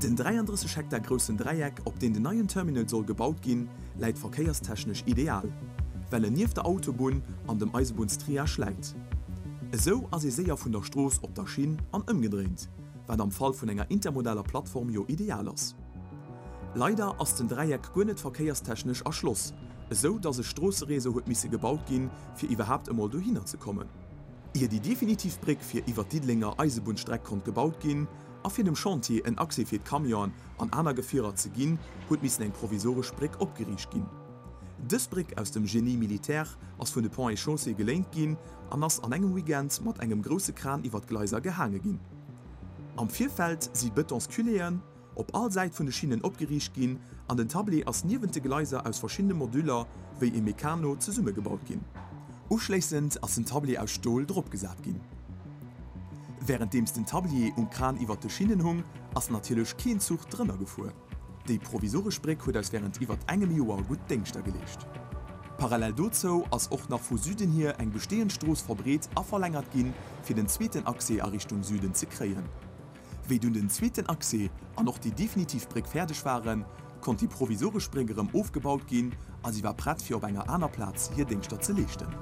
Den 33 Hektar groussen Dräieck, op deen den neien Terminal soll gebaut ginn, läit verkéierstechnesch ideal, well en nieft der Autobunn an dem Eisebunnstriage läit. Esou ass ee séier vun der Strooss op der Schinn an ëmgedréint, wat am Fall vun enger intermodaler Plattform jo ideal ass. Leider ass den Dräieck guer net verkéierstechnesch erschloss, esou dass e Stroossereseau huet misse gebaut ginn, fir iwwerhaapt emol dohinner ze kommen. Ier déi definitiv Bréck fir iwwer d'Diddelenger Eisebunnstreck konnt gebaut ginn a fir dem Chantier en Accès fir d'Camionen an aner Gefierer ze ginn, huet missen eng provisoresch Bréck opgeriicht ginn. Dës Bréck aus dem Génie militaire ass vun de Ponts et Chaussées geléint ginn an ass an engem Weekend mat engem grousse Kran iwwer d'Gleiser gehaange ginn. Am Virfeld si Betonsculéeën, op all Säit vun de Schinnen opgeriicht ginn an den Tablier ass niewent de Gleiser aus verschiddene Moduler wéi e Meccano zesummegebaut ginn. Uschléissend ass den Tablier aus Stol dropgesat ginn. Wärenddeems den Tablier um Kran iwwert de Schinnen hung, ass natierlech keen Zuch drënner gefuer. Déi provisoresch Bréck huet eis wärend iwwert engem Joer gutt Déngschter geleescht. Parallel dozou ass och nach vu Süden hier eng besteeënd Strooss verbreet a verlängert ginn, fir den zweeten Accès a Richtung Süden ze kréien. Wéi dunn den zweeten Accès an och déi definitiv Bréck fäerdeg waren, konnt déi provisoresch Bréck erëm ofgebaut ginn a si war prett fir op enger aner Plaz hir Déngschter ze leeschten.